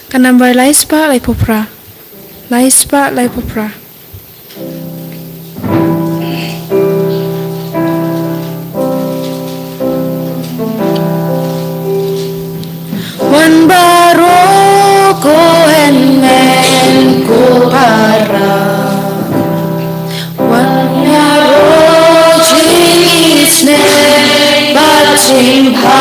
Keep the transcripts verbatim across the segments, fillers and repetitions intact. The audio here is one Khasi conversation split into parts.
Ka nambar lai spah laiphew phra. Lai spah laiphew phra. Wan baroh ko hynmen ko para, wan ïaroh jingisynei bad jingbha.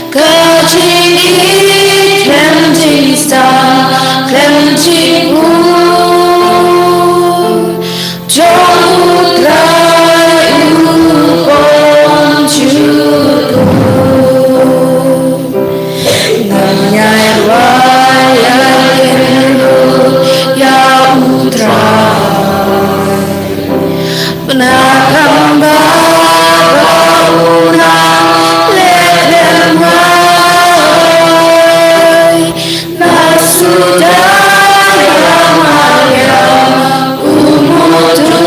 Ka jingïeit khlem jingstad khlem jingpur jong U Trai U Bymjukut. Ngan ïai rwai ïa ki kynrut ïa U Trai. Bad na ka bynta ba u nang leh lem ngai, na suda ïa Mariam u Mawdur.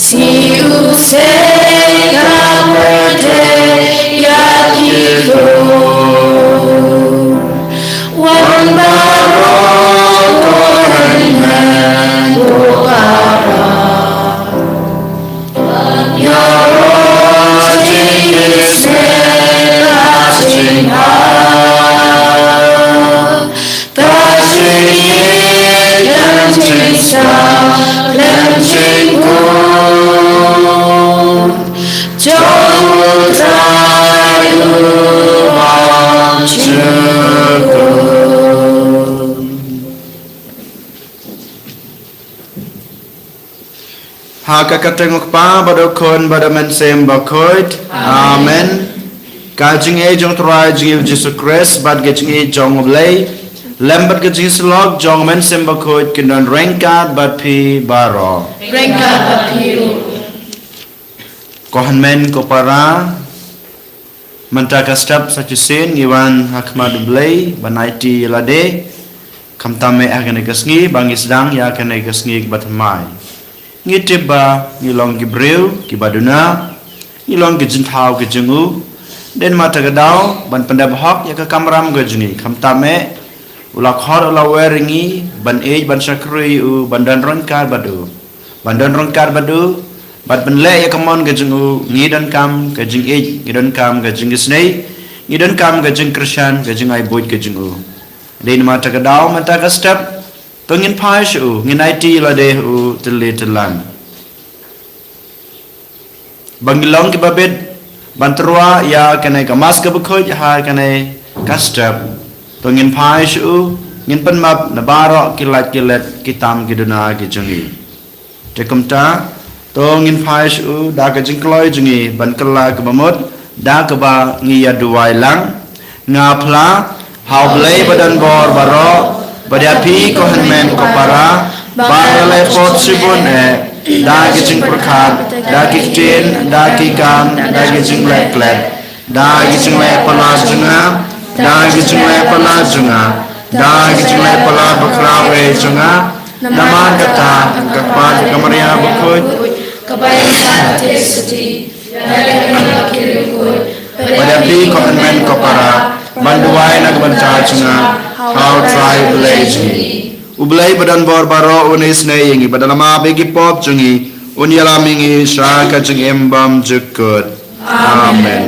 Shi u sei ka pyrthei ïa ki khun. Wan baroh ko hynmen ko para, ïaroh jingisynei bad jingbha. Ka jingïeit khlem jingstad khlem jingpur jong U Trai U Bymjukut. Ha ka kyrteng U Kpa bad U Khun bad U Mynsiem Bakhuid. Amen. Ka jingïeit jong U Trai jong ngi U Jisu Khrist bad ka jingïeit jong U Blei lem bad ka jingïasyllok jong U Mynsiem Bakhuid kin don ryngkat bad phi baroh. Ryngkat bad phi ruh. Ko hynmen ko para, mynta ka step sa shisien ngi wan ha khmat U Blei ban aiti ïa lade. Khamtam eh ha kane ka sngi ba ngi sdang ïa kane ka sngi kaba thymmai. Ngi tip ba ngi long ki briew kiba duna, ngi long ki jingthaw ki jong U. Dei namar kata ka daw ban pyndep hok ïa ka kamram ka jong ngi. Khamtam eh U la khot, U la wer ïa ngi ban ïeit, ban shakri U, ban don ryngkat bad U. Ban don ryngkat bad U bad ban leh ïa ka mon ka jong U, ngi donkam ka jingïeit, ngi donkam ka jingisynei, ngi donkam ka jingkyrshan, ka jingai buit ka jong U. Dei namar kata ka daw mynta ka step, to ngin phai sha U, ngin aiti ïa lade ha U tylli tyllan. Ba ngi long kiba bit ban tyrwa ïa kane ka Mass kaba khuid ha kane ka step, to ngin phai sha U, ngin pynmap na baroh ki lait ki let, ki tam ki duna ki jong ngi. Te kumta, to ngin phai sha U da ka jingkloi jong ngi ban kylla kaba mut da kaba ngi ïa duwai lang. Nga phla ha U Blei ba don bor baroh, bad ïa phi ko hynmen ko para, ba nga la leh pop shibun eh, da ki jingpyrkhat, da ki ktien, da ki kam, da ki jingleh klet, da ki jingleh palat jong nga, da ki jingleh palat jong nga, da ki jingleh palat bakhraw eh jong nga. Namar kata, nga kyrpad ïa ka Maria bakhuid, kaba ïaishah teh shatei ïa ki riewkhuid, bad ïa phi ko hynmen ko para, ban duwai na ka bynta jong nga ha U Trai U Blei jong ngi. U Blei ba don bor baroh un isynei ïa ngi bad un ïalam ïa ki pop jong ngi, un ïalam ïa ngi sha ka jingim bymjukut. Amen.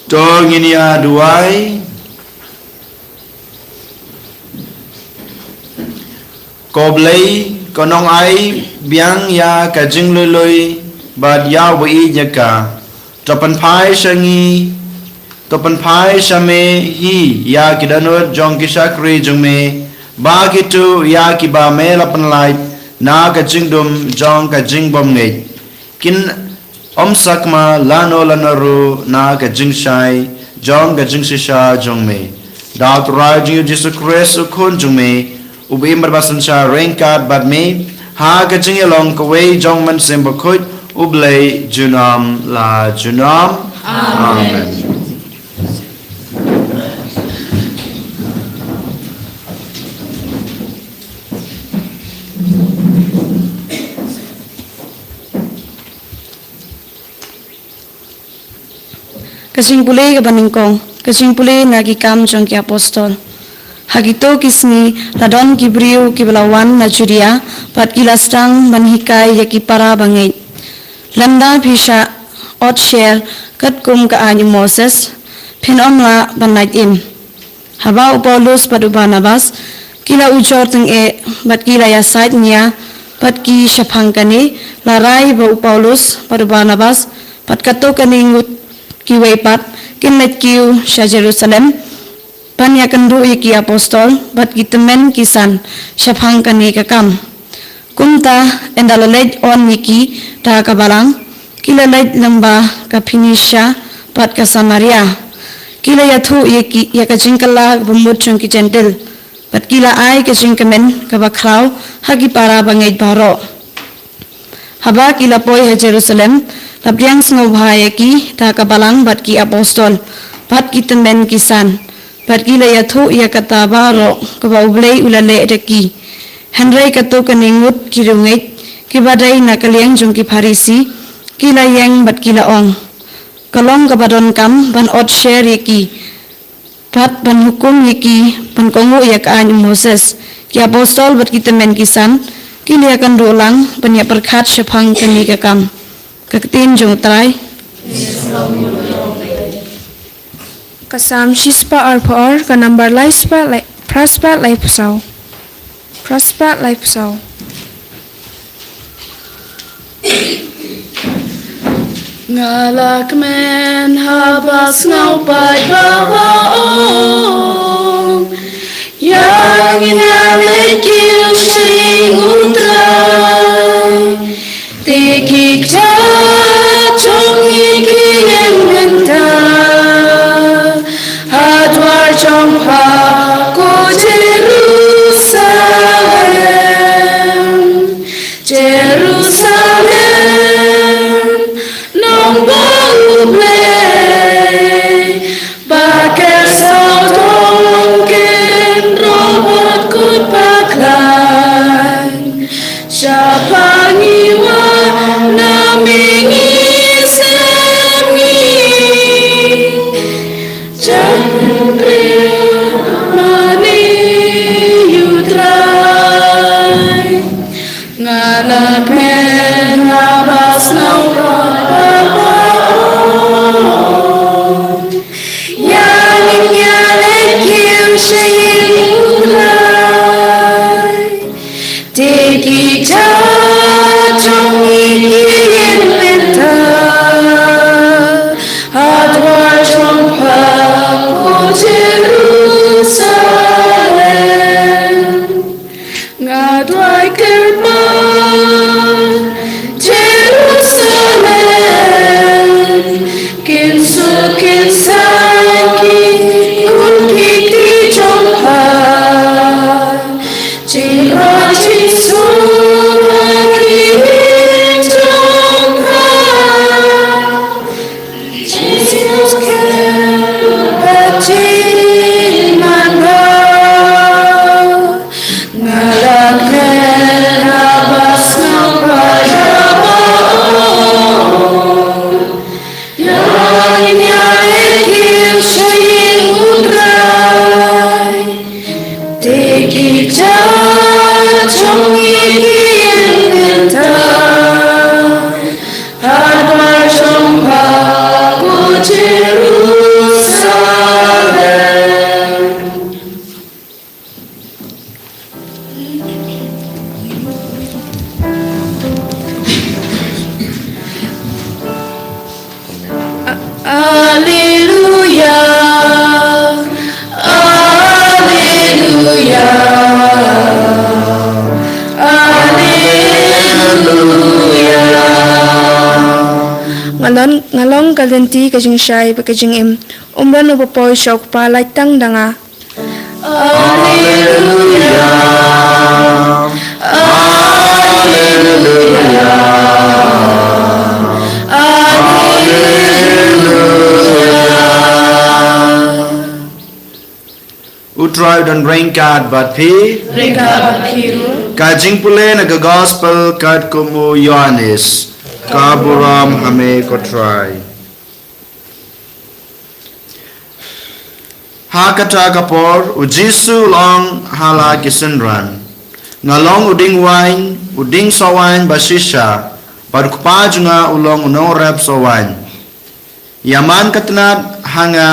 To ngin ïa duwai. Ko Blei, ko nongai biang ïa ka jingluilui bad ïa uba ïeit ïa ka. To pynphai sha ngi, to pynphai sha me hi ïa ki dohnud jong ki shakri jong me, ba kito ïa kiba me la pynlait na ka jingdum jong ka jingbymngeit kin ym sakma lano lano ruh na ka jingshai jong ka jingshisha jong me. Da U Trai jong ngi U Jisu Khrist U Khun jong me, uba im bad ba synshar ryngkat bad me ha ka jingïalong kawei jong U Mynsiem Bakhuid, U Blei junom la junom. Amen. Amen. Ka jingpule kaba nyngkong, ka jingpule na Ki Kam jong ki Apostol. Ha kito ki sngi la don ki briew kiba la wan na Judia bad ki la sdang ban hikai ïa ki para bangeit. Lymda phi shah ot sher katkum ka aiñ u Moses, phin ym lah ban lait im. Haba u Paulus bad u Barnabas ki la ujor tyngeh bad ki la ïasaid nia bad ki shaphang kane, la rai ba u Paulus bad u Barnabas bad kato kane ngut kiwei pat kin leit kiew sha Jerusalem ban ïakynduh ïa ki apostol bad ki tymmen ki san shaphang kane ka kam. Kumta, ynda la leit on ïa ki da ka balang, ki la leit lyngba ka Phoenicia bad ka Samaria. Ki la ïathuh ïa ki, ïa ka jingkylla kaba mut jong ki Jentil, bad ki la ai ka jingkmen kaba khraw ha ki para bangeit baroh. Haba ki la poi ha Jerusalem, la pdiang sngewbha ïa ki da ka balang bad ki apostol bad ki tymmen ki san, bad ki la ïathuh ïa kata baroh kaba U Blei u la leh da ki. Hynrei kato kane ngut ki riewngeit kiba dei na ka liang jong ki Pharisi, ki la ïeng bad ki la ong, ka long kaba donkam ban ot sher ïa ki bad ban hukum ïa ki ban kohnguh ïa ka aiñ u Moses. Ki apostol bad ki tymmen ki san ki la ïakynduh lang ban ïapyrkhat shaphang kane ka kam. Ka ktien jong U Trai. Ka Salm shispah arphew ar, ka nambar laispah lai, phraspah laiphew saw. Phraspah laiphew saw. Nga la kmen haba sngew paidbah ba ong, ïa ngin ïa leit kiew sha ïing U Trai. Te ki kjat jong ngi ki ïeng mynta ha dwar jong pha, ko Jerusalem. Jerusalem, nongbah U Blei, ba ker sa ka lynti, ka jingshai bad ka jingim. Um don uba poi sha u Kpa lait tang da nga. U Trai u don ryngkat bad phi. Ryngkat bad phi ruh. Ka jingpule na ka Gospel katkum u Ïoannis. Ka burom ha me ko Trai. Ha kata ka por u Jisu u la ong ha la ki synran, nga long u dieng waiñ, u dieng soh waiñ ba shisha, bad u Kpa jong nga u long u nongrep soh waiñ. Ïa man ka tnat ha nga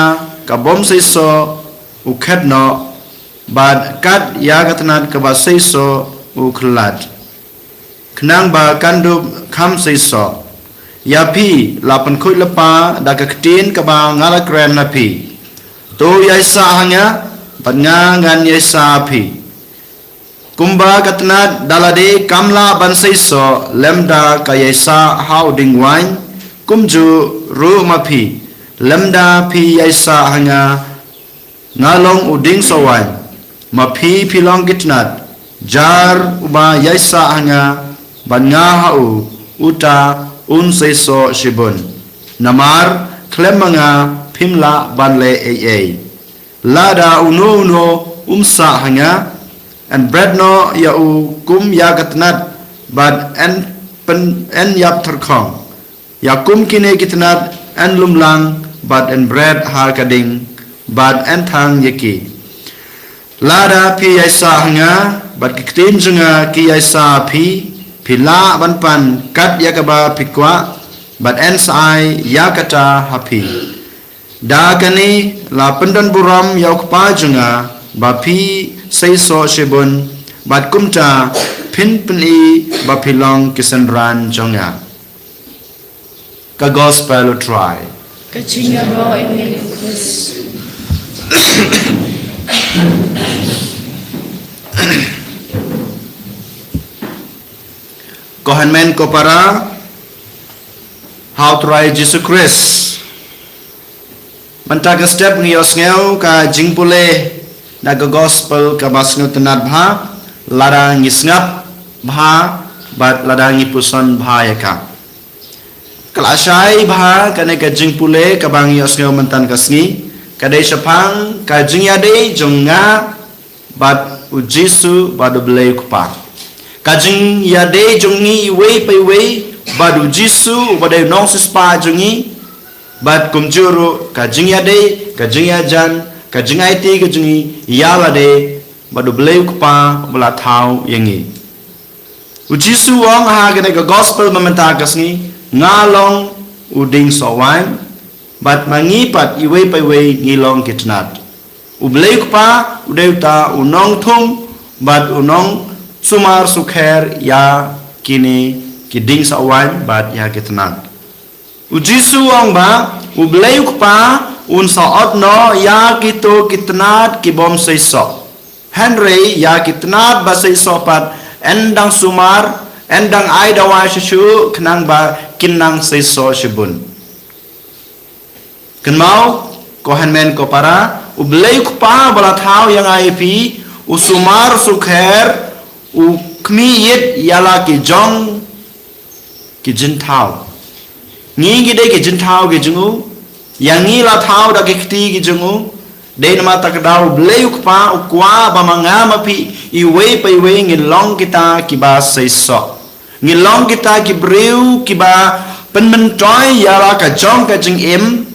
ka bym seisoh u khet noh, bad kat ïa ka tnat kaba seisoh u khlad, khnang ba kan dup kham seisoh. Ïa phi la pynkhuid lypa da ka ktien kaba nga la kren na phi. To ïaisah ha nga, bad nga ngan ïaisah ha phi. Kumba ka tnat da lade kam lah ban seisoh lymda ka ïaisah ha u dieng waiñ, kumjuh ruh ma phi, lymda phi ïaisah ha nga, nga long u dieng soh waiñ, ma phi phi long ki tnat. Jar uba ïaisah ha nga bad nga ha u, uta un seisoh shibun. Namar khlem ma nga phim lah ban leh ei ei. Lada uno uno um sah ha nga, yn bret noh ïa u kum ïa ka tnat, bad yn pyn-, yn ïap tyrkhong. Ïa kum kine ki tnat yn lumlang, bad yn bret ha ka ding, bad yn thang ïa ki. Lada phi ïaisah ha nga, bad ki ktien jong nga ki ïaisah ha phi, phi lah ban pan kat ïa kaba phi kwah, bad yn sa ai ïa kata ha phi. Da kane la pyndon burom ïa u Kpa jong nga, ba phi seisoh shibun, bad kumta phin pyni ba phi long ki synran jong nga. Ka Gospel u Trai. Ka jingïaroh ïa me ko Khrist. Ko hynmen ko para ha u Trai Jisu Khrist. Mynta ka step ngi ïohsngew ka jingpule na ka Gospel kaba sngewtynnat bha, lada ngi sngap bha, bad lada ngi puson bha ïa ka. Ka la shai bha kane ka jingpule kaba ngi ïohsngew mynta ka sngi, ka dei shaphang ka jingïadei jong nga bad u Jisu bad u Blei u Kpa. Ka jingïadei jong ngi iwei pa iwei bad u Jisu uba dei u nongsiewspah jong ngi, bad kumjuh ruh ka jingïadei, ka jingïajan, ka jingaiti ka jong ngi ïa lade bad u Blei u Kpa uba la thaw ïa ngi. U Jisu u ong ha kane ka Gospel mynta ka sngi, nga long u dieng soh waiñ, bad ma ngi pat iwei pa iwei ngi long ki tnat. U Blei u Kpa u dei uta u nongthung bad u nongsumar sukher ïa kine ki dieng soh waiñ bad ïa ki tnat. U Jisu u ong ba u Blei u Kpa un sa ot noh ïa kito ki tnat ki bym seisoh. Hynrei ïa ki tnat ba seisoh pat yn dang sumar, yn dang ai dawa shuh shuh khnang ba kin nang seisoh shibun. Kynmaw, ko hynmen ko para, u Blei u Kpa ba la thaw ïa nga ïa phi, u sumar sukher, u khmih ïit ïa la ki jong ki jingthaw. Ngi ngi dei ki jingthaw ki jong u, ïa ngi la thaw da ki kti ki jong u. Dei namar kata ka daw u Blei u Kpa u kwah ba ma nga ma phi iwei pa iwei ngin long kita kiba seisoh. Ngin long kita ki briew kiba pynmyntoi ïa la ka jong ka jingim,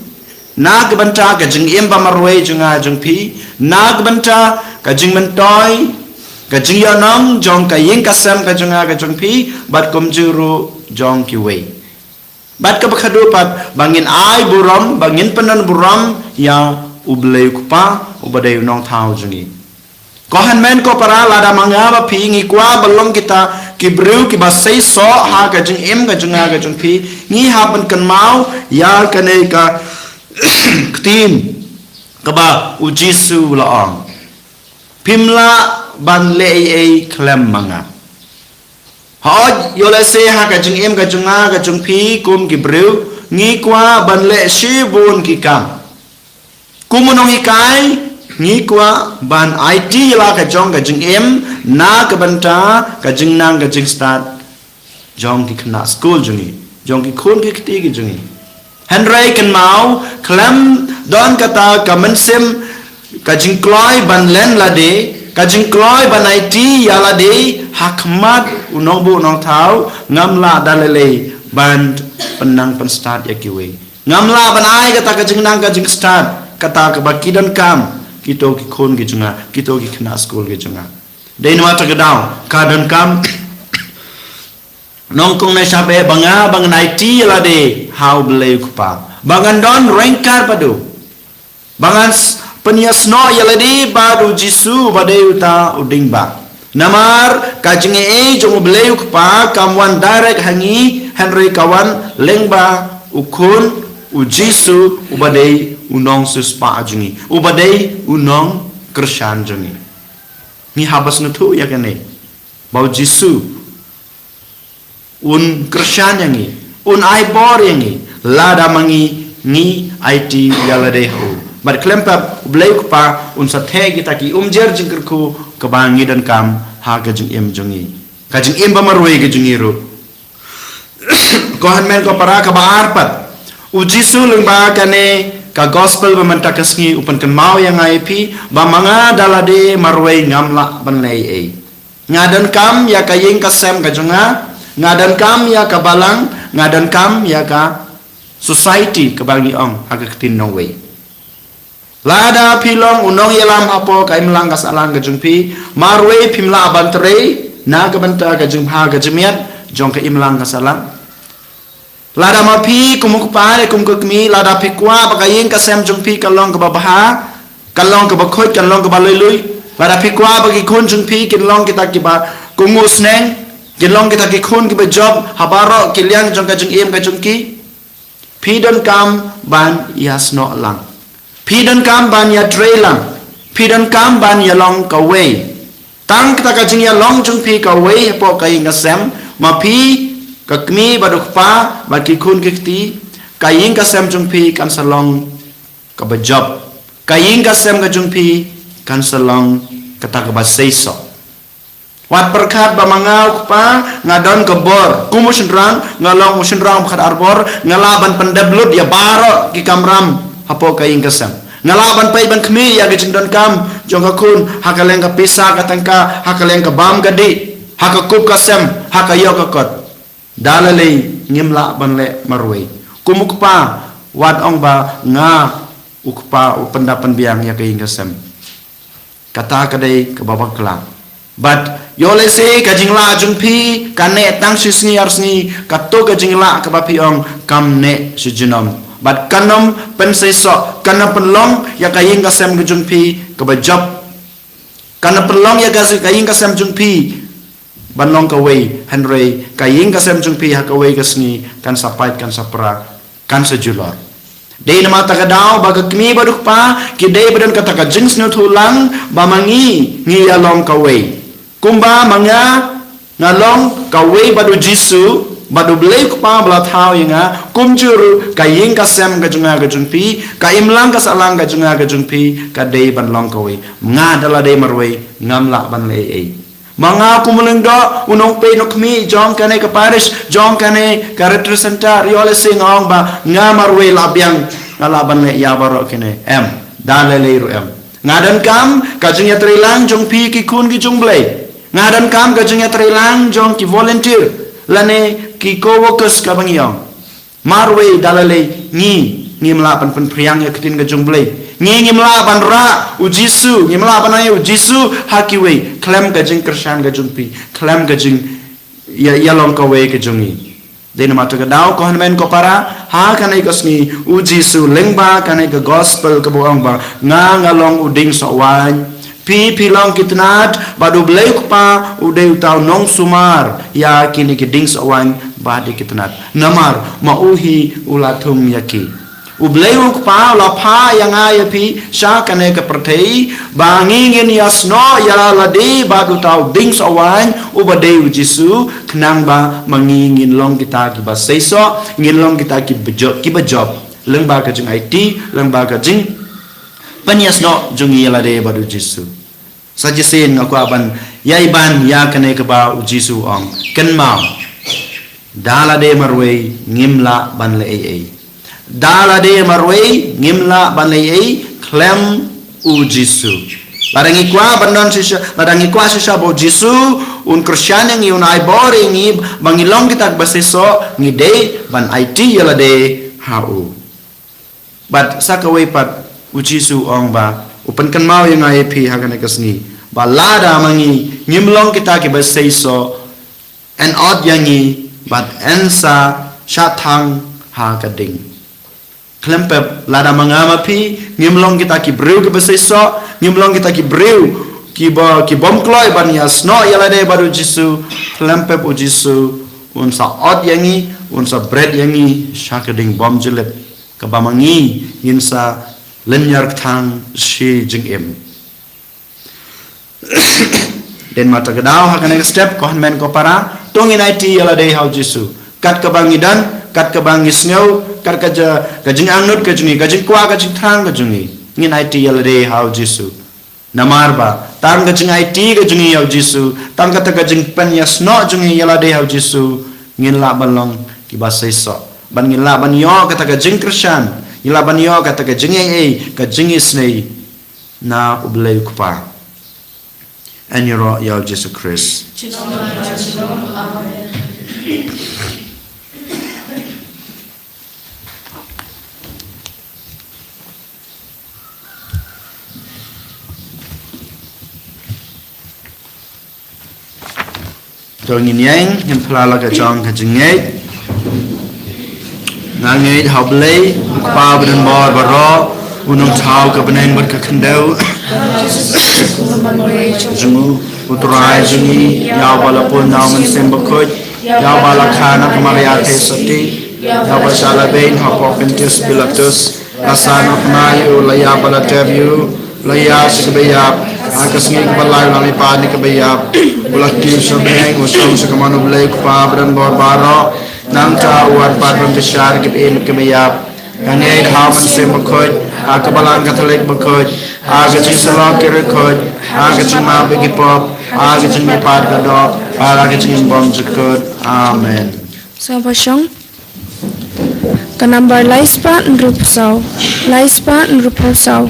na ka bynta ka jingim ba marwei jong nga jong phi, na ka bynta ka jingmyntoi, ka jingïalam jong ka ïing ka sem ka jong nga ka jong phi, bad kumjuh ruh jong kiwei. Bad kaba khadduh pat ba ngin ai burom, ba ngin pyndon burom ïa u Blei u Kpa uba dei u nongthaw jong ngi. Ko hynmen ko para, lada ma nga ma phi ngi kwah ba long kita ki briew kiba seisoh ha ka jingim ka jong nga ka jong phi, ngi hap ban kynmaw ïa kane ka ktien kaba u Jisu u la ong. Phim lah ban leh ei ei khlem ma nga. Hooid, ïoh lehse ha ka jingim ka jong nga ka jong phi kum ki briew, Ngi kwah ban leh shibun ki kam. Kum u nonghikai, ngi kwah ban aiti ïa la ka jong ka jingim na ka bynta ka jingnang ka jingstad jong ki khynnah skul jong ngi, jong ki khun ki kti ki jong ngi. Hynrei kynmaw, khlem don kata ka mynsiem, ka jingkloi ban len lade, ka jingkloi ban aiti ïa lade ha khmat u nongbuh nongthaw, ngam lah da lei lei ban pynnang pynstad ïa kiwei. Ngam lah ban ai kata ka jingnang ka jingstad, kata kaba ki donkam, kito ki khun ki jong nga, kito ki khynnah skul ki jong nga. Dei namar kata ka daw, ka donkam, nongkong ne shabe ba nga, ba ngan aiti ïa lade ha u Blei u Kpa. Ba ngan don ryngkat bad u. Ba ngan s-, pynïasnoh ïa lade bad u Jisu uba dei uta u dieng bah. Namar ka jingaiei jong u Blei u Kpa kam wan direct ha ngi, hynrei ka wan lyngba u Khun, u Jisu, uba dei u nongsiewspah jong ngi, uba dei u nongkyrshan jong ngi. Ngi hap ban sngewthuh ïa kane, ba u Jisu un kyrshan ïa ngi, un ai bor ïa ngi, lada ma ngi, ngi aiti ïa lade ha u. Bad khlem pep, u Blei u Kpa un sa theh kita ki umjer jingkyrkhu kaba ngi donkam ha ka jingim jong ngi, ka jingim ba marwei ka jong ngi ruh. Ko hynmen ko para, kaba ar pat, u Jisu lyngba kane ka gospel ba mynta ka sngi u pynkynmaw ïa nga ïa phi, ba ma nga da lade marwei ngam lah ban leh ei ei. Nga donkam ïa ka ïing ka sem ka jong nga, nga donkam ïa ka balang, nga donkam ïa ka society kaba ngi ong ha ka ktien nongwei. Lada phi long u nongïalam hapoh ka imlang ka sahlang ka jong phi, marwei phim lah ban trei na ka bynta ka jingbha ka jingmiat jong ka imlang ka sahlang. Lada ma phi kum u kpa ne kum ka kmie, lada phi kwah ba ka ïing ka sem jong phi kan long kaba bha, kan long kaba khuid, kan long kaba lui lui, lada phi kwah ba ki khun jong phi kin long kita kiba kohnguh sneng, kin long kita ki khun kiba jop ha baroh ki liang jong ka jingim ka jong ki, phi donkam ban ïasnoh lang. Phi donkam ban ïatrei lang. Phi donkam ban ïalong kawei. Tang kata ka jingïalong jong phi kawei hapoh ka ïing ka sem, ma phi, ka kmie bad u kpa bad ki khun ki kti, ka ïing ka sem jong phi kan sa long kaba jop. Ka ïing ka sem ka jong phi kan sa long kata kaba seisoh. Wat pyrkhat ba ma nga u kpa nga don ka bor. Kum u shynrang, nga long u shynrang ba khatar bor, nga lah ban pyndep lut ïa baroh ki kamram hapoh ka ïing ka sem. Nga lah ban peit ban khmih ïa ka jingdonkam jong ka khun, ha ka liang ka pisa ka tyngka, ha ka liang ka bam ka dih, ha ka kup ka sem, ha ka ïoh ka kot. Da lei lei ngim lah ban leh marwei. Kum u kpa, wat ong ba nga u kpa u pyndap pynbiang ïa ka ïing ka sem. Kata ka dei kaba bakla. Bad ïoh lehse ka jinglah jong phi ka neh tang shi sngi ar sngi, kato ka jinglah kaba phi ong kam neh shi junom. Bad kan ym pynseisoh, kan ym pynlong ïa ka ïing ka sem ka jong phi kaba jop. Kan ym pynlong ïa ka, ka ïing ka sem jong phi ban long kawei, hynrei ka ïing ka sem jong phi ha kawei ka sngi kan sa pait, kan sa pra, kan sa julor. Dei namar kata ka daw ba ka kmie bad u kpa ki dei ba don kata ka jingsngewthuh lang ba ma ngi ngi ïalong kawei. Kumba ma nga nga long kawei bad u Jisu, bad u Blei u Kpa ba la thaw ïa nga, kumjuh ruh ka ïing ka sem ka jong nga ka jong phi, ka imlang ka sahlang ka jong nga ka jong phi, ka dei ban long kawei. Nga da la dei marwei ngam lah ban leh ei ei. Ma nga kum u lyngdoh, u nongpeit nongkhmih jong kane ka parish, jong kane ka retreat center, ïoh lehse nga ong ba nga marwei lah biang, nga lah ban leh ïa baroh kine. Em, da lei lei ruh em. Nga donkam ka jingïatreilang jong phi ki khun ki jong u Blei. Nga donkam ka jingïatreilang jong ki volunteer lane ki co-workers kaba ngi ong. Marwei da lei lei ngi ngim lah ban pynphriang ïa ka ktien ka jong u Blei. Ngi ngim lah ban rah u Jisu, ngim lah ban ai u Jisu ha kiwei khlem ka jingkyrshan ka jong phi, khlem ka jing ïa, ïalong kawei ka jong ngi. Dei namar kata ka daw ko hynmen ko para, ha kane ka sngi u Jisu lyngba kane ka gospel kaba ong ba nga nga long u dieng sohwaiñ. Phi phi long ki tnat, bad u Blei u Kpa u dei uta u nongsumar ïa kine ki dieng sohwaiñ bad ïa ki tnat. Namar ma u hi u la thung ïa ki. U Blei u Kpa u la phah ïa nga ïa phi sha kane ka pyrthei ba ngi ngin ïasnoh ïa lade bad uta u dieng sohwaiñ uba dei u Jisu, khnang ba ma ngi ngin long kita kiba seisoh, ngin long kita kiba jop, kiba jop lyngba ka jingaiti, lyngba ka jingpynïasnoh jong ngi ïa lade bad u Jisu. Sa shisien nga kwah ban ïai ban ïa kane kaba u Jisu u ong, kynmaw, da lade marwei ngim lah ban leh ei ei. Da lade marwei ngim lah ban leh ei ei khlem u Jisu. Lada ngi kwah ban don shisha, lada ngi kwah shisha ba u Jisu un kyrshan ïa ngi, un ai bor ïa ngi ba ngi long kita kiba seisoh, ngi dei ban aiti ïa lade ha u. Bad sa kawei pat, u Jisu u ong ba u pynkynmaw ïa nga ïa phi ha kane ka sngi ba lada ma ngi ngim long kita kiba seisoh, yn ot ïa ngi bad yn sa shah thang ha ka ding. Khlem pep, lada ma nga ma phi ngim long kita ki briew kiba seisoh, ngim long kita ki briew kiba, ki bym kloi ban ïasnoh ïa lade bad u Jisu, khlem pep u Jisu un sa ot ïa ngi, un sa bret ïa ngi sha ka ding bymjulip, kaba ma ngi ngin sa lynñiar kthang shi jingim. Dei ma kata ka daw ha kane ka step, ko hynmen ko para, to ngin aiti ïa lade ha u Jisu. Kat kaba ngi don, kat kaba ngi sngew, kat ka ja-, ka jingangnud ka jong ngi, ka jingkwah ka jingthrang ka jong ngi, ngin aiti ïa lade ha u Jisu. Namar ba tang ka jingaiti ka jong ngi ha u Jisu, tang kata ka jingpynïasnoh jong ngi ïa lade ha u Jisu, ngin lah ban long kiba seisoh. Ban ngin lah ban ïoh kata ka jingkyrshan, ngin lah ban ïoh kata ka jingaiei, ka jingisynei na u Blei u Kpa. Yn ïaroh ïa u Jisu Khrist. To ngin ïeng, ngin phla la ka jong ka jingngeit. Nga ngeit ha u Blei, u Kpa badonbor baroh, u nongthaw ka bneng bad ka khyndew. Jong u, u Trai jong ngi, ïa uba la pun na u Mynsiem Bakhuid, ïa uba la kha na ka Maria Theisotti, ïa uba shah leh beiñ hapoh Pontius Pilatus, la sah nongkhnai, u la ïap bad la tep, u la ïaid sha kaba ïap, ha ka sngi kaba lai u la mihpat na kaba ïap, u la kiew sha bneng, u shong sha kamon u Blei u Kpa badonbor baroh, nangta u wan pat ban bishar ïa kiba im bad kiba ïap. Nga ngeit ha u Mynsiem Bakhuid, ha ka Balang Katholik bakhuid, ha ka jingsyllok ki riewkhuid, ha ka jingmap ïa ki pop, ha ka jingmihpat ka doh, ha ka jingim bymjukut. Amen. Sngewbha shong. Ka nambar lai spah hynriewphew saw. Lai spah hynriewphew saw.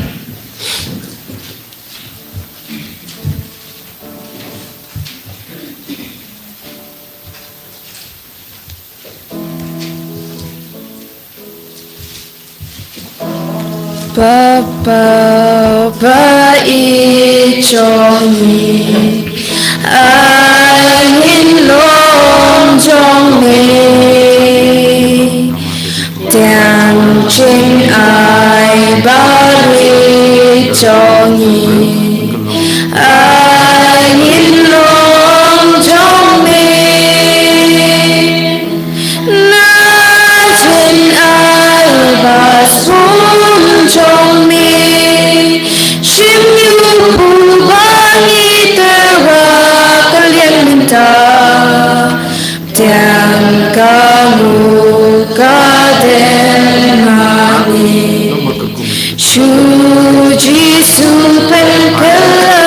Papa, Papa i jong ngi, ai ngin long jong me. Tiang jingaiei ba rit jong ngi, ai ngin long jong me. Na jingaiei ba sum jong me, shim ïa u ba ngi tyrwa ka liang mynta. Tiang ka mut ka dem ma ngi. Shu Jisu pynkylla.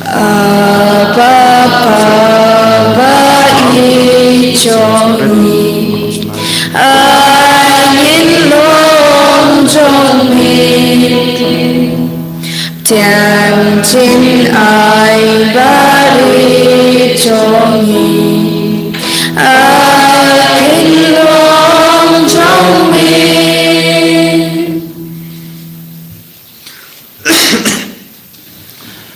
A Papa ba i jong ngi, ai ngin long jong me. Tiang jingaiei ba rit jong ngi, ai ngin long jong me.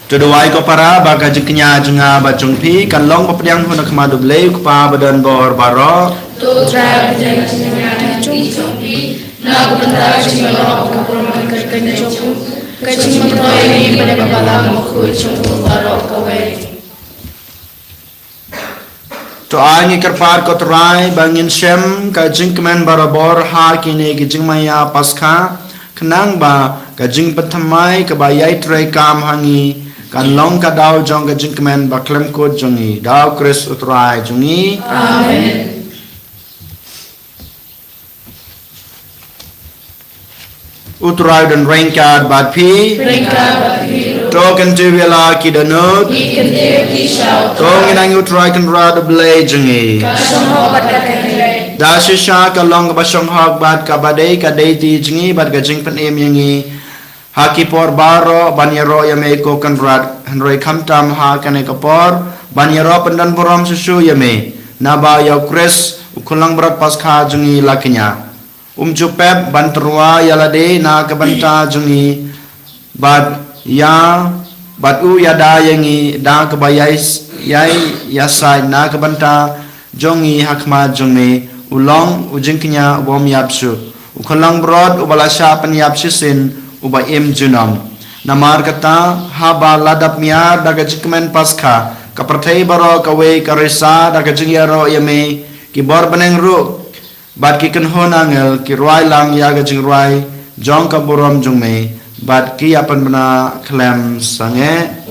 To duwai ko para ba ka jingkñia jong nga bad jong phi kan long ba pdiang hun ha khmat u Blei u Kpa badonbor baroh. To Trai, pdiang jingkñia jong phi na ka bynta ka jingïaroh ka burom ka kyrteng jong u, ka jingmyntoi ïa ngi bad ïa ka Balang Bakhuid jong u baroh kawei. To ai ngi kyrpad ko Trai ba ngin shem ka jingkmen barabor ha kine ki jingmaïa Paskha, khnang ba ka jingpynthymmai kaba ïai treikam ha ngi kan long ka daw jong ka jingkmen ba khlem kut jong ngi. Da U Khrist U Trai jong ngi. Amen. U Trai don ryngkat bad phi. Ryngkat bad phi ruh. To kyntiew ïa la ki dohnud. Ngi kyntiew ki sha U Trai. To ngin ai ïa U Trai Kynrad U Blei jong ngi. Ka shong hok bad ka dei. Da shisha ka long kaba shong hok bad kaba dei ka dei ti jong ngi bad ka jingpynim ïa ngi ha ki por baroh ban ïaroh ïa me ko Kynrad, hynrei khamtam ha kane ka por ban ïaroh pyndonburom shuh shuh ïa me, naba ïa U Khrist U Khunlangbrot Paskha jong ngi la kñia. Um ju pep ban tyrwa ïa lade na ka bynta jong ngi, bad ïa, bad u ïada ïa ngi da kaba ïai, ïai ïasaid na ka bynta jong ngi ha khmat jong me. U long u jingkñia u bym ïap shuh, U Khunlangbrot uba la shah pynïap shisien, uba im junom. Namar kata, haba la dap miar da ka jingkmen Paskha, ka pyrthei baroh kawei ka risa da ka jingïaroh ïa me, ki bor bneng ruh bad ki kynhun angel ki rwai lang ïa ka jingrwai jong ka burom jong me, bad ki ïa pynbna khlem sangeh.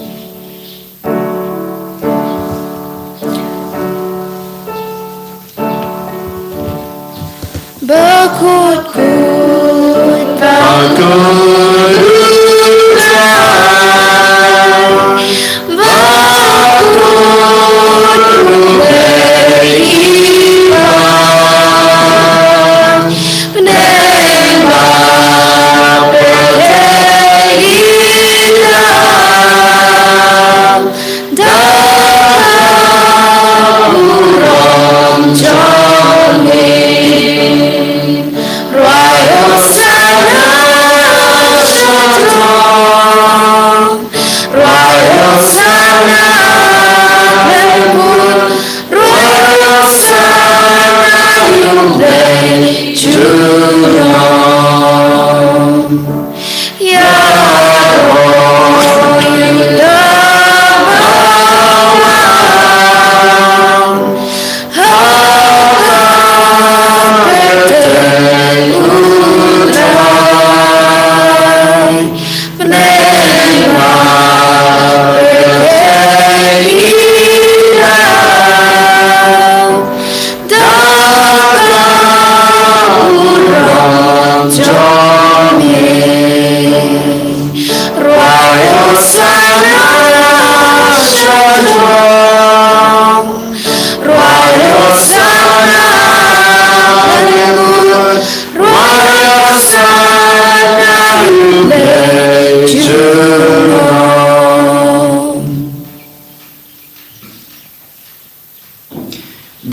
Bakut kut, bakut kut, bakut kut,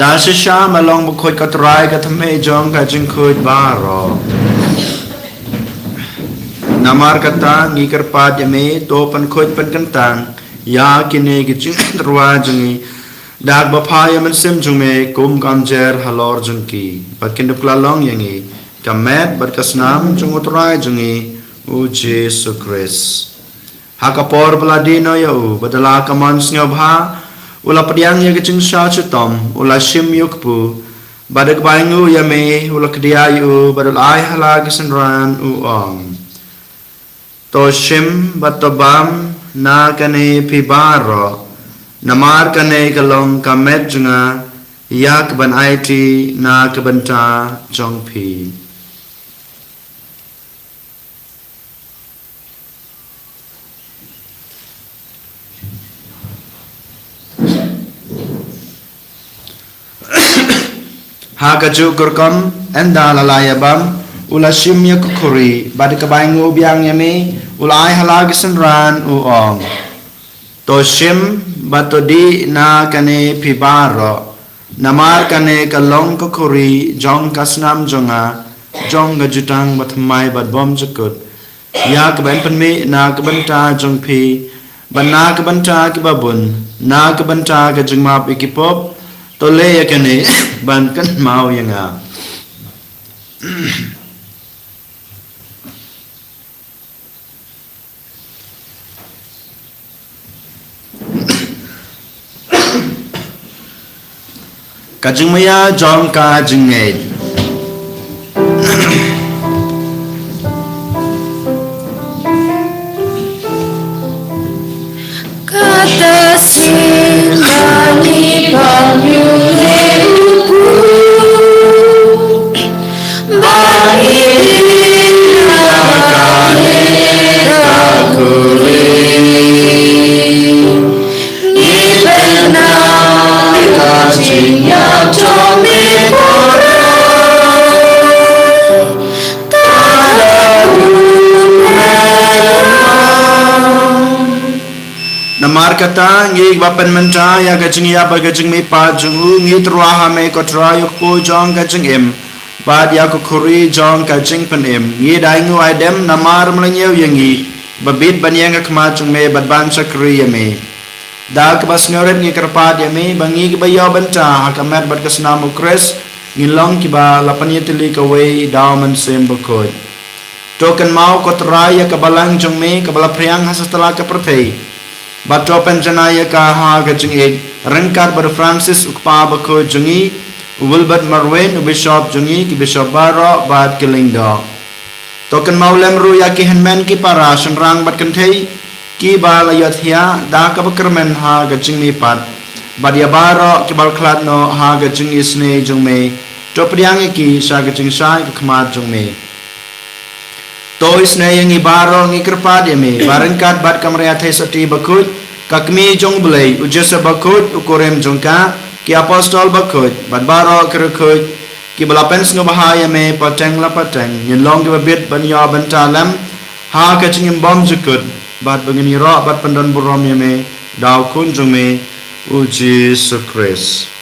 Da shisha ma long bakhuid ko Trai ka thymmei jong ka jingkhuid baroh. Namar kata ngi kyrpad ïa me, to pynkhuid pynkyntang ïa kine ki jingtyrwa jong ngi da kaba phah ïa u Mynsiem jong me kum ka umjer halor jong ki, bad kin da kylla long ïa ngi ka met bad ka snam jong u Trai jong ngi u Jisu Khrist. Ha ka por ba la die noh ïa u, bad da la ka mon sngewbha u la pdiang ïa ka jingshaw shitom, u la shim ïa u kpu, bad da kaba ainguh ïa me u la kdiah ïa u, bad u la ai ha la ki synran, u ong: To shim bad to bam na kane phi baroh, namar kane ka long ka met jong nga, ïa kaban aiti na ka bynta jong phi. Ha kajuh ka rukom, ynda la la ïa bam, u la shim ïa ka khuri, bad da kaba ainguh biang ïa me u la ai ha la ki synran, u ong: To shim bad to dih na kane phi baroh, namar kane ka long ka khuri jong ka snam jong nga, jong ka jutang bathymmai bad bymjukut, ïa kaban pynmih na ka bynta jong phi bad na ka bynta kiba bun, na ka bynta ka jingmap ïa ki pop. To leh ïa kane ban kynmaw ïa nga. Ka jingmaïa jong ka jingngeit. Kata sien ba ngi pang ïa u, ba ngi na ka khuri. Ngi pynang ïa ka jingïaid jong me, Trai. Namar kata, ngi kiba pynmynta ïa ka jingïap bad ka jingmihpat jong u, ngi tyrwa ha me ko Trai, ïa u kpu jong ka jingim bad ïa ka khuri jong ka jingpynim. Ngi da ainguh aidem namar me la ñiew ïa ngi, ba bit ban ïeng ha khmat jong me bad ban shakri ïa me. Da kaba sngewrit ngi kyrpad ïa me ba ngi kiba ïoh bynta ha ka met bad ka snam u Khrist, ngin long kiba la pynïatylli kawei da u Mynsiem Bakhuid. To kynmaw ko Trai ïa ka balang jong me kaba la phriang ha satlak ka pyrthei. Bad to pynjanai ïa ka ha ka jingïeit ryngkat bad u Francis u kpa bakhuid jong ngi, u Wilbert Marwein u bishop jong ngi, ki bishop baroh bad ki lyngdoh. To kynmaw lem ruh ïa ki hynmen ki para shynrang bad kynthei kiba la ïohthiah da kaba kyrmen ha ka jingmihpat, bad ïa baroh kiba la khlad noh ha ka jingisynei jong me. To pdiang ïa ki sha ka jingshai ka khmat jong me. To isynei ïa ngi baroh, ngi kyrpad ïa me ba ryngkat bad ka Maria Theisotti bakhuid, ka Kmie jong u Blei, u Joseph bakhuid u kurim jong ka, ki apostol bakhuid bad baroh ki riewkhuid kiba la pynsngewbha ïa me pateng la pateng, ngin long kiba bit ban ïoh bynta lem ha ka jingim bymjukut, bad ba ngin ïaroh bad pyndonburom ïa me da u Khun jong me, u Jisu Khrist.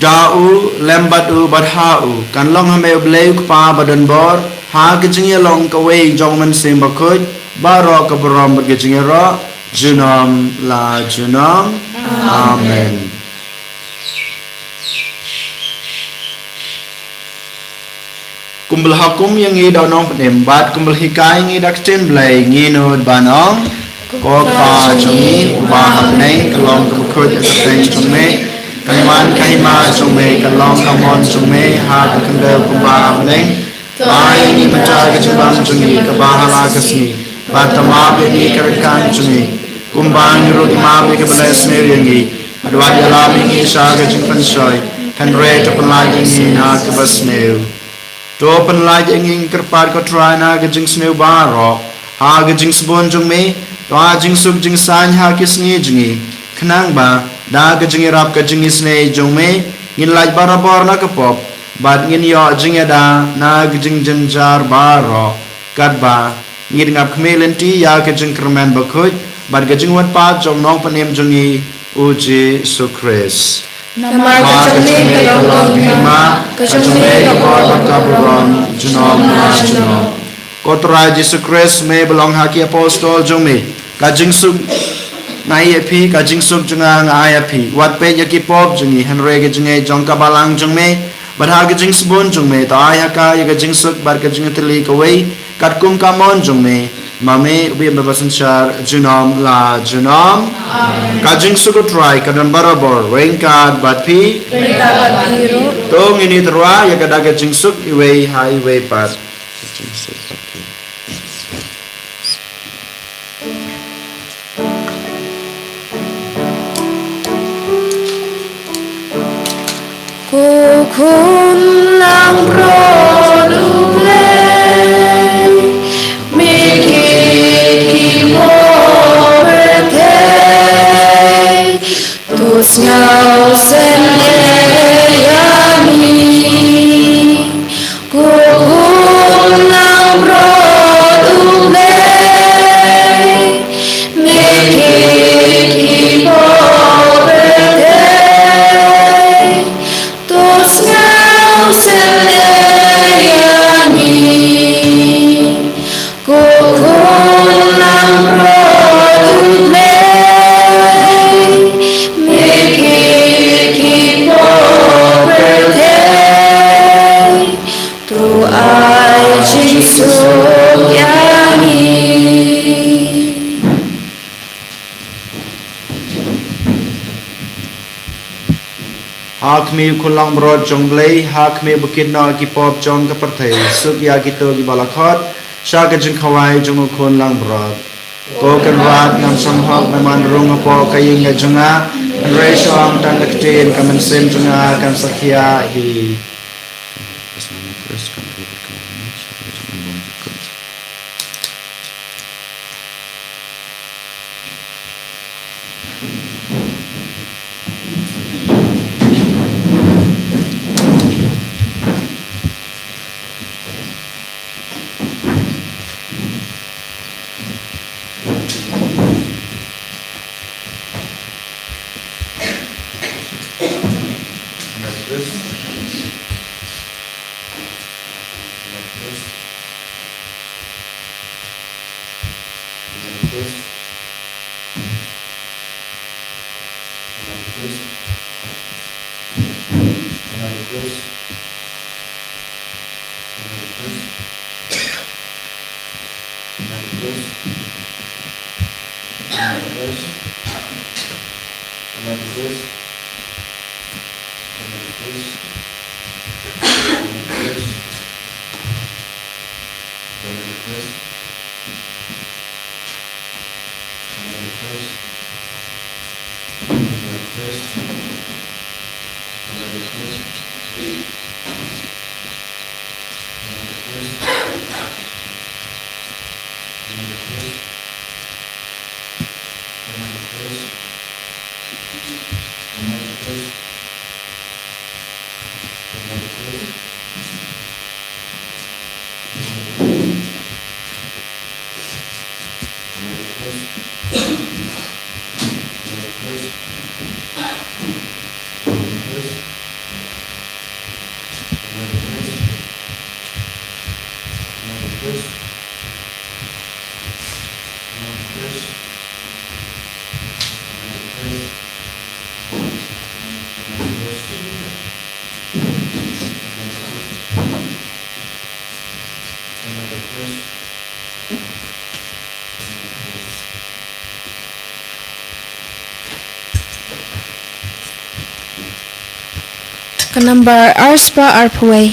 Da u, lem bad u, bad ha u, kan long ha me u Blei u Kpa badonbor, ha ka jingïalong kawei jong u Mynsiem Bakhuid, baroh ka burom bad ka jingïaroh junom la junom. Amen. Kumba la hukum ïa ngi da u Nongpynim bad kumba la hikai ïa ngi da ka ktien Blei, ngin nud ban ong: Ko Kpa jong ngi uba ha bneng, ka long kaba khuid ka kyrteng jong me, kan wan ka hima jong me, kan long ka mon jong me ha ka khyndew kumba ha bneng. To ai ïa ngi mynta ka jingbam jong ngi kaba ha la ka sngi, bad to map ïa ngi ka ryngkang jong ngi, kumba ngi ruh ngi map ïa kiba la sniew ïa ngi. Bad wat ïalam ïa ngi sha ka jingpynshoi, hynrei to pynlait ïa ngi na kaba sniew. To pynlait ïa ngi, ngi kyrpad ko Trai, na ka jingsniew baroh, ha ka jingsbun jong me, to ai jingsuk jingsaiñ ha ki sngi jong ngi, khnang ba da ka jingïarap ka jingisynei jong me, ngin lait barabor na ka pop, bad ngin ïoh jingïada na ka jingjynjar baroh, katba ngi ngap khmih lynti ïa ka jingkyrmen bakhuid bad ka jingwan pat jong u Nongpynim jong ngi, u Jisu Khrist. Namar ka jong me ka long ka hima, ka jong me ka bor bad ka burom junom la junom. Ko Trai Jisu Khrist, me ba long ha ki apostol jong me: Ka jingsuk nga ai ïa phi, ka jingsuk jong nga nga ai ïa phi. Wat peit ïa ki pop jong ngi, hynrei ka jingngeit jong ka balang jong me, bad ha ka jingsbun jong me, to ai ha ka ïa ka jingsuk bad ka jingïatylli kawei, katkum ka mon jong me, ma me uba im bad uba synshar junom la junom. Amen. Ka jingsuk u Trai ka don barabor ryngkat bad phi. Ryngkat bad phi ruh. To ngin ïatyrwa ïa ka da ka jingsuk iwei ha iwei pat. Ko Khun langbrot U Blei, me kit ki bor pyrthei, to sngewsynei ïa ngi. Ko Khun langbrot U Blei, me kit ki bor pyrthei, to sngewsynei Ha khmih u khun langbrot jong U Blei, ha khmih ba kit noh ki pop jong ka pyrthei, suk ïa kito kiba la khot sha ka jingkhawai jong u khun langbrot. Ko Kynrad, ngam shong hok ba men rung hapoh ka ïing jong nga, hynrei shu ong tang da ka ktien, ka mynsiem jong nga kan sa khia hi. Ka nambar arspah arphew wei.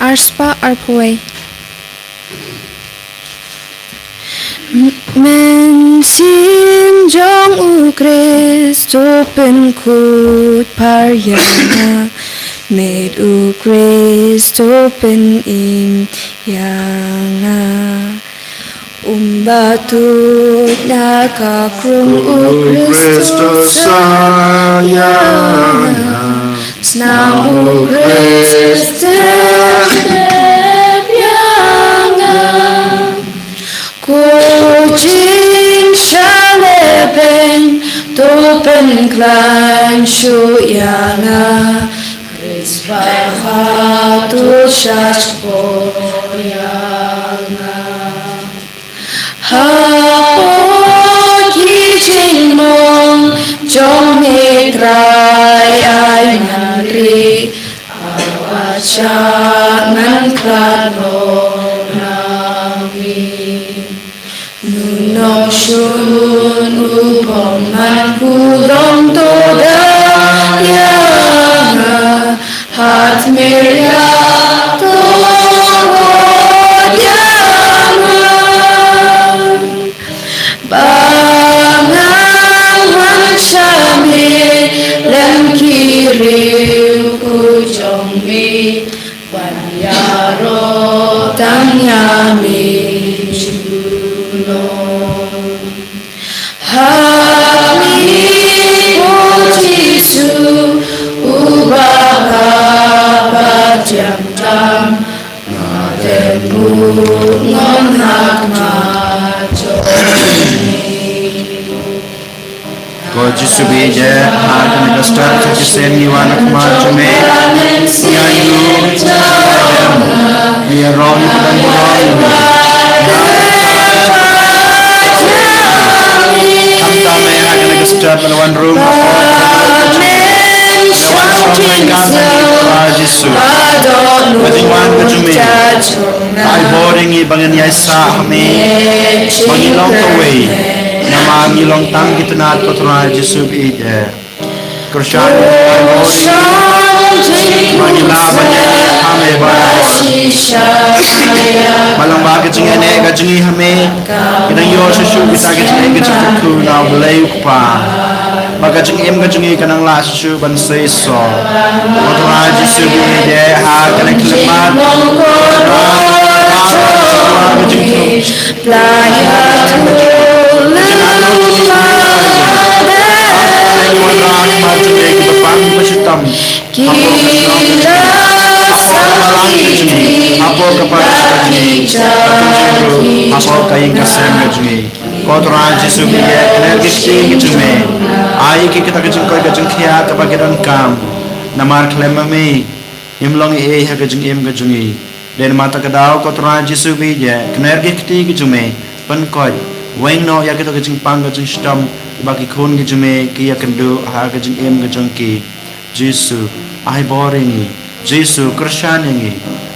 Arspah arphew wei. Mynsiem jong U Khrist to pynkut par ïa nga. Met U Khrist to pynim ïa nga. Um ba tuid na ka krung U Khrist to sah ïa nga. Snam U Khrist to dep ïa nga. Ko jingshah lehbeiñ to pynkhlaiñ shuh ïa nga. Khrist ba ha to shah shkor ïa nga. Hapoh ki jingmong jong me Trai ai ngan ri, hawa sha ngan khlad noh na me. Nong shun u bym man ku long to da ïa nga, hat mir ïa to ïa nga. Ba ngan wan sha me lem ki riew ku jong me. Wan ïaroh tang ïa me junom. Ha me, ko Jisu, uba ha ba jam tam, nga dem buh ngom ha khmat jong me. Ko Jisu baieit, ha kane ka step sa shisien ngi wan ha khmat jong me. Ngi ainguh, ngi ïaroh, ngi pynlong. Khamtam me ha kane ka step ban wan rung. Wan shong ryngkat bad ngi, Trai Jisu. Ka jingwan ka jong me. Ai bor ïa ngi ba ngin ïaisah ha me, ba ngin long kawei, namar ngi long tang ki tnat, ko Trai Jisu baieit. Kyrshan ïa ngi, ai bor ïa ngi, Ngi lah ban ïaineh ha me baroh. Ba lyngba ka jingïaineh ka jong ngi ha me, ngi dang ïoh shuh shuh kita ki jingïaineh ka jingkyrkhu na U Blei U Kpa. Ba ka jingim ka jong ngi kan nang lah shuh shuh ban seisoh. Ko Trai Jisu, ngi ïaineh ha kane ka khyllipmat. Ka jingkyrkhu. Hapoh ka paralok ka jong ngi, hapoh ka paralok ka jong ngi, hapoh ka ïing ka sem ka jong ngi. Ko Trai Jisu, ngi ïa kner ki kti ki jong me. Ai ïa ki kita ka jingkoit ka jingkhiah kaba ki donkam. Namar khlem ma me ngim long ei ei ha ka jingim ka jong ngi. Dei namar kata ka daw ko Trai Jisu, ngi ïa kner ki kti ki jong me. Pynkoit, weng noh ïa kita ka jingpang ka jingshitom kiba ki khun ki jong me ki ïakynduh ha ka jingim ka jong ki. Jisu, ai bor ïa ngi. Jisu, kyrshan ïa ngi.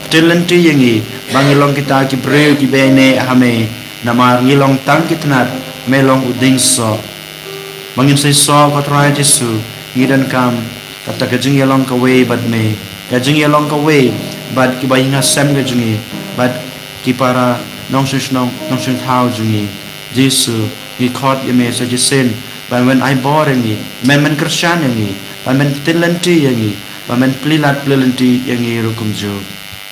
Pynlynti ïa ngi ba ngin long kita ki briew kiba ïaineh ha me. Namar ngi long tang ki tnat, me long u dieng soh. Ba ngin seisoh ko Trai Jisu, ngi donkam kata ka jingïalong kawei bad me, ka jingïalong kawei bad kiba ïing ha sem ka jong ngi, bad ki para nongshong shnong, nongshong thaw jong ngi. Jisu, ngi khot ïa me sa shisien ban men ai bor ïa ngi, men men kyrshan ïa ngi, ban men pynlynti ïa ngi, ban men plie lad plie lynti ïa ngi ruh kumjuh.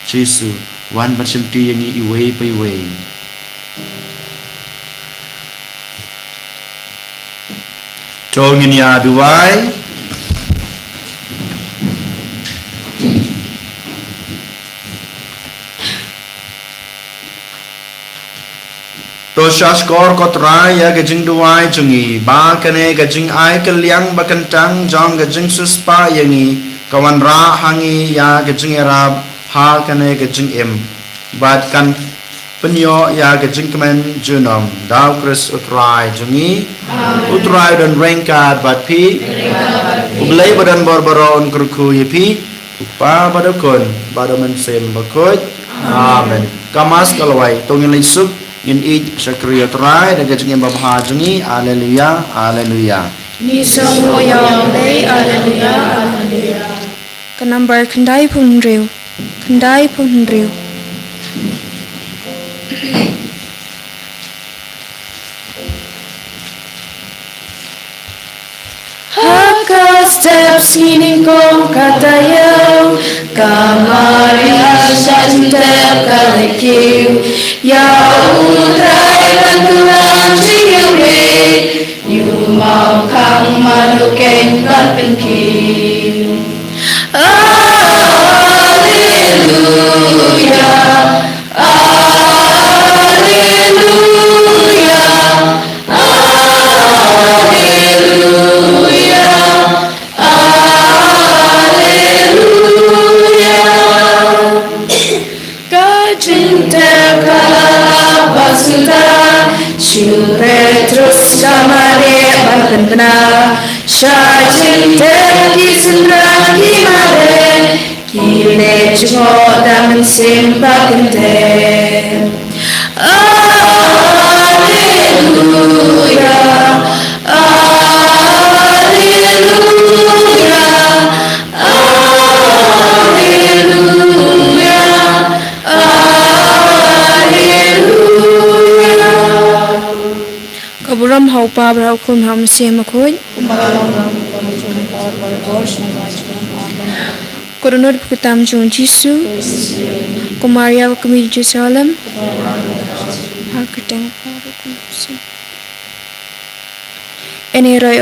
Jisu, wan ban shimti ïa ngi iwei pa iwei. To ngin ïa duwai. To sha shkor ko Trai ïa ka jingduwai jong ngi, ba kane ka jingai kylliang ba kyntang jong ka jingsiewspah ïa ngi ka wanrah ha ngi ïa ka jingïarap ha kane ka jingim, bad kan pynïoh ïa ka jingkmen junom. Da U Khrist U Trai jong ngi. U Trai u don ryngkat bad phi. U Blei ba don bor baroh un kyrkhu ïa phi, U Kpa bad U Khun bad U Mynsiem Bakhuid. Amen. Ka Mass ka la wai, to ngin leit suk, ngin ïeit shakri ïa U Trai da ka jingim babha jong ngi. Alleluia, alleluia. Ngi sngewnguh ïa U Blei, alleluia, alleluia. Ka nambar khyndai phew hynriew. Khyndai phew hynriew. Ha ka step sngi nyngkong ka taïew, ka Maria shah jingtep ka la kiew ïa U Trai ban kylla jingïewei. Ïa u mawkhang mano keiñ ban pynkiew. Alleluia, alleluia, alleluia, alleluia. Ka jingtep ka la lap ba suda, shu Petrus ka mareh ban pynbna. Sha jingtep ki synran ki mareh, ki leh jngoh da mynsiem ba kynthem. Alleluia, alleluia, alleluia. Alleluia. Ka burom ha U Kpa bad ha U Khun bad ha U Mynsiem Bakhuid. Ko dohnud bad ko tam jong U Jisu. Ko Maria ba kmie jong U Jisu ha Salem. Ha ka kyrteng U Kpa bad U Khun bad U Mynsiem. Ïa ngi ruh